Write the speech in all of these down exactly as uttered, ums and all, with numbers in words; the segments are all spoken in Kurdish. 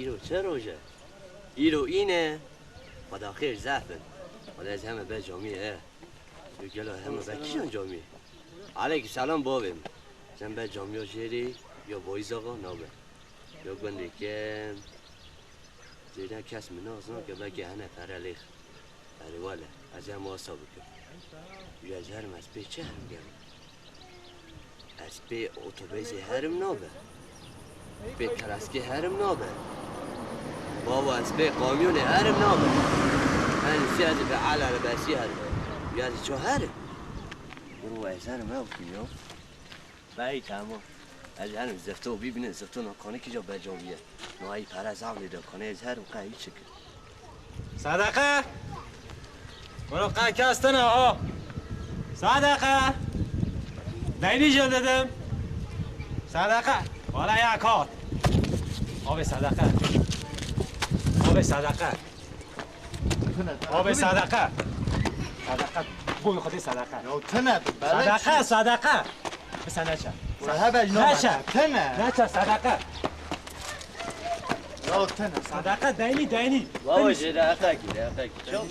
Îro çi roj e? Îro îne. Xweda xêr zaf in. Xweda ez heme ber camiyê he. Tu gelo heme ber kîjan camiyê? Aleykum selam bavê min. Sen ber camiya jêrê ya Vayîz Axa nabe. Ya gundê kem. Zêde kes min nazna ke belkî hene pere lêx. Erê wele, ez ê hema wisa bikim. Ya ez herim ez pê çi herim gerim? Ez pê otobêsê herim nabe. Pê kereskê herim nabe. Baba ez pê kamyonê herim nabe. Hen siyasi be ala rebesi herim. Ya ez ço herim? Bro ez herim ew kim ya? Bey tamam. Ez herim zifto bibînin, zifto nakanî kîja becaviye. No ey pere zam lê de kanê ez herim qey çi kir. Sedeqe! Bro qey kes tine ha. Sedeqe! Deynî jê dedim. Sedeqe! Wala ya kat. Abi sedeqe. Abi sedeqe. Abi sedeqe. Sedeqe. Boy Xwedê sedeqe. Ya tine, bebek. Sedeqe, sedeqe. Bi sen neçe. Ula hebe jina. Neçe. Tine. Neçe sedeqe. Ya tine. Sedeqe, deynî, deynî. Baba, jê deqe ki, deqe ki. Çok.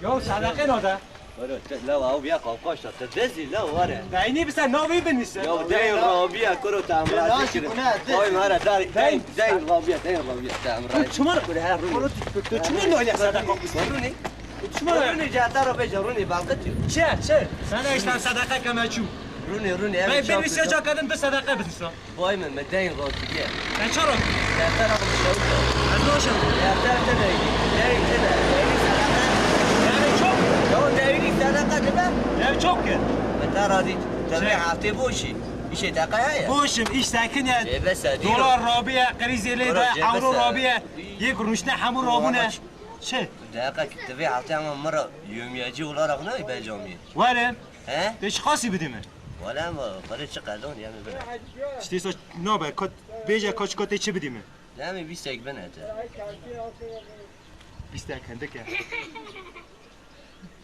Ya sedeqe ne de? Bro, te, la, ew ya qavqaş da, te dezî, la, were. Deynî bi sen navî binîse. Ya, deyn Rabiye, kuro, te emra zikir. Oy, mara, dar, deyn, deyn Rabiye, deyn Rabiye, te emra. Tu çima? Kuro, her rûnê. Kuro, tu, tu çima ne öyle sadaka? Rûnê. Tu çima? Rûnê, cehta Rabiye, rûnê, balqıt. Çe, çe? Sana işte sadaka kamaçu. Rûnê, rûnê, evet. Ben bir şey çakadın, bir sadaka binîse. Vay me, me deyn rotîye. Sen çi rot? Deftera xwe bişewite. Ez naşewite. Defter tine, deyn tine, deynî sedeqe. Deynî çok. Ya deynî sedeqe dibe? Deynî çok ki. Me te radî, te vê heftê boşî. Îşê te qey heye? Boşim, îş sekin ye. Ê, bes e, dîro. Dolar rabiye, krîzê lê de, ewro rabiye. Yek rûniştine hemû rabûne. Çi? Deqe ki, te vê heftê ama min re yomiyecî olarak ne becamî. Werin. He? Tê çi qasî bidî min? Wala ma, xwedê çi qedon, ya min bine. Tiştê sa nabe, kot, bêje kaç kot tê çi bidî min? Ya min bîstek bine te. Bîstek hindik e.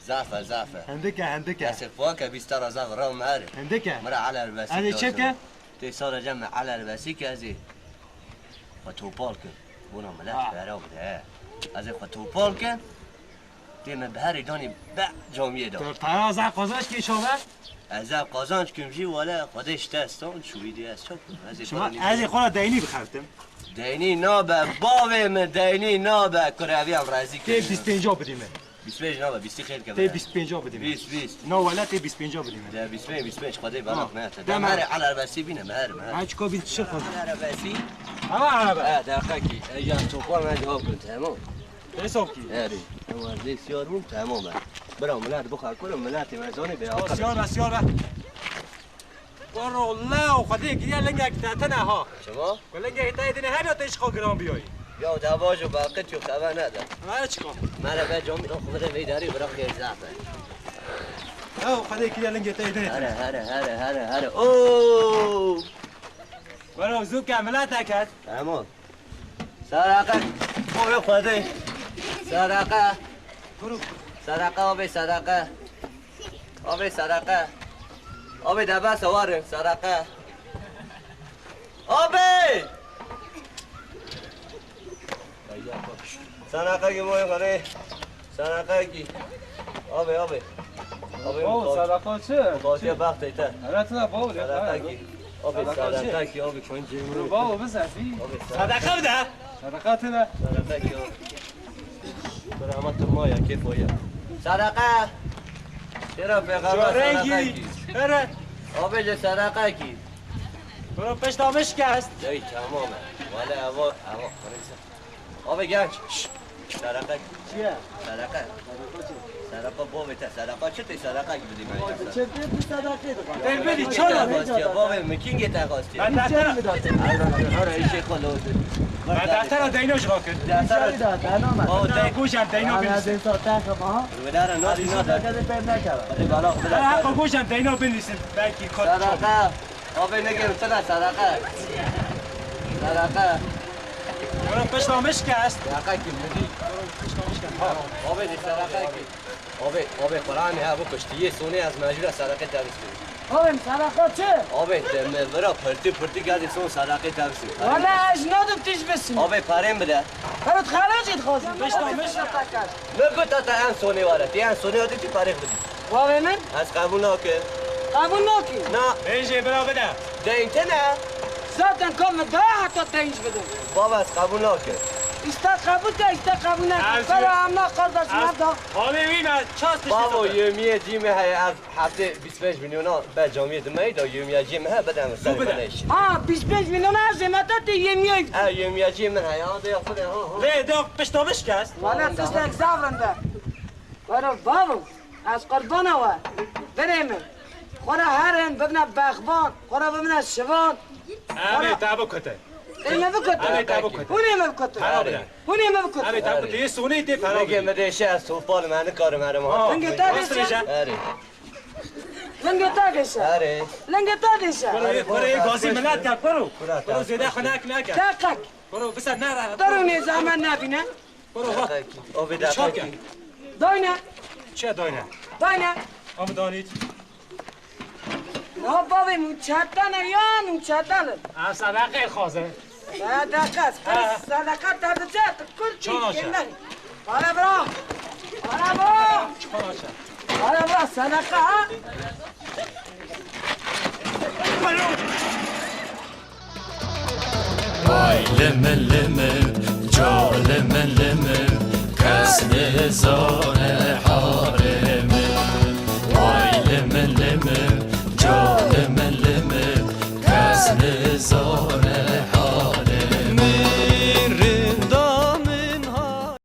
Zaf e, zaf e. Hindik e, hindik e. Destê xwe ke bîst tara zaf e, rew me here. Hindik e. Mira ala rebesî. Ez ê çi ke? Tê sara cem me ala rebesî ke ez ê xwe topal kim. Bona milet fera bide. Ez ê xwe topal kim. Tê me bi herî danî be camiyê de. Tu para zaf qazanç kê çaver? Ez ev qazanç kim jî wele Xwedê ji te stan şûîdî ez çok. Ez ê Şima, para ez ê xwe ra deynî bixertim. Deynî nabe, bavê min deynî nabe, kurevî em rezî Tê kirin. Bîst pênca bidî min. Bîst pênc nabe, bîstî xêr ke. Tê bîst pênca bidî min. Bîst, bîst. Na wele tê bîst pênca bidî min. De bîst pênc, bîst pênc, Xwedê belak me te. Dem her erebesî bîne, me her, me her. Ha çiko bîn çi xwe? Erebesî. Ama araba. E, deqekî. E, ya topal me cevap bin, tamam. Hesap ki. Erê. Ewa, lê siyar bûm, temam e. Bira, milet bixwe kurim, miletê me zanê bê aqil. Siyar be, siyar be. Wero, lew, Xwedê giriya lingek te tine ha. Çima? Ku lingek te dine her ya te ji xwe giran biyayî. Ya, te bajo, baqit yo, xeber nede. Mere çika? Mere be camî, xwe vire vê derî, bira xêr zaf e. Lew, Xwedê giriya lingek te dine. Here, here, here, here, here. Oo! Wero, zû ke, milet eket. Tamam. Sadaka. Oy Xwedê. Sadaka. Sadaka abi, sadaka. Abi, sadaka. Abi, de bes warin, sadaka. Abi! Sadaka ki boy Xwedê. Sadaka ki. Abi, abi. Abi, baba, sadaka çi? Mutasiye baxt ete. Evet, ne baba, ne? Sadaka ki. Abi, sadaka ki, abi, koyun cebine. Baba, bize bir sadaka bide. Sadaka tine. Sadaka ki, abi. Bira, ama tırma ya, keyf o ya. Sadaka. Tera peygamber sadaka ki. Tera. Abi, le sadaka ki. Bro, peştamiş kes. Ey, tamam. Valla, ava, ava. Abi genç. Şşş. Sadaka. Çiye? Sadaka. Sadaka bavê te. Sadaka çi te sadaka gibi değil mi? Çi bir sadaka da. Te bidî, çora? Bavê min kîngê te xwestiye. Ben deftera. Hara işe kolo. Ben deftera deyno ji vakit. Deftera. Bavê te. Gojam deyno binîsin. Ana desa te xema. Vedara nadi nada. Hadi bala. Hadi bala. Gojam deyno binîsin. Belki kot. Sadaka. Abi ne gelin sana sadaka. Sadaka. Oğlum peşlamiş kes. Sadaka kim dedi? Oğlum peşlamiş kes. Ha. Abi ne sadaka ki? Abi, abi Kur'an ya bu kuştiye sonu az mecbur sadaka tabis. Oğlum, sadaka çi? Abi, te me vira pirtî pirtî geldi, son sadakê te bisî. Wala ez nadim tij bisin. Abi, parên bide. Perot xeracê dixwazim. Beşta, beşta. Me got te en sonê were. Tê en sonê were, tê parê bidî. Wavê min? Ez qebûl nakim. Qebûl nakî? Na. Bêjê bira bide. Deyn tine. Zaten ka min daya heta deync bidim. Baba, ez qebûl nakim. Îşte qebûl ke, îşte qebûl neke. Ez Kara ama kardeşim, ez hevda. Halê wî me, çast tiştî Babo, sete. Yevmiyê cî me heye, ez heftê bîst pênc milyona be camiyê dimeyî da, yevmiya cî me he, bide em ser bide. Bine iş. Ha, bîst pênc milyona ez zêmete tê yevmiyê. E, yevmiya cî min heye, ha, de ya xwe de, ha, ha. Lê de pişta min şikest. Wala tiştek zaf rinde. Wero babo, ez qurbana we. Birê min. Xora herin, bibine bexvan. Xora bibine şivan. Em ê te bikute. Ê me bikute. Em ê te bikute. Hûn ê me bikute. Hera bile. Hûn ê me bikute. Em ê te bikute. Yê sonê tê pera bile. Bigê me dêşe, ez topal me, nikarım herim ha. Bingê te dêşe. Erê. Bingê te dêşe. Erê. Lingê te dêşe. Bero, bero, ê gazî milet ke, bero. Bero, zêde xwe nek, neke. Deqek. Bero, biser nere. Derûnê zaman nebîne. Bero, bak. Deqekî. O vê deqekî. Dayne. Çi dayne? Dayne. Am danît. Ya bavê, min çetane yan, min çetane. Em sadaqê xwaze. Sadaqe, ha. Sadaqa te diçe, tu kurtî. Çona çe? Para bira. Para bira. Çona çe? Para bira, sadaqa, ha? Vay, limi, limi,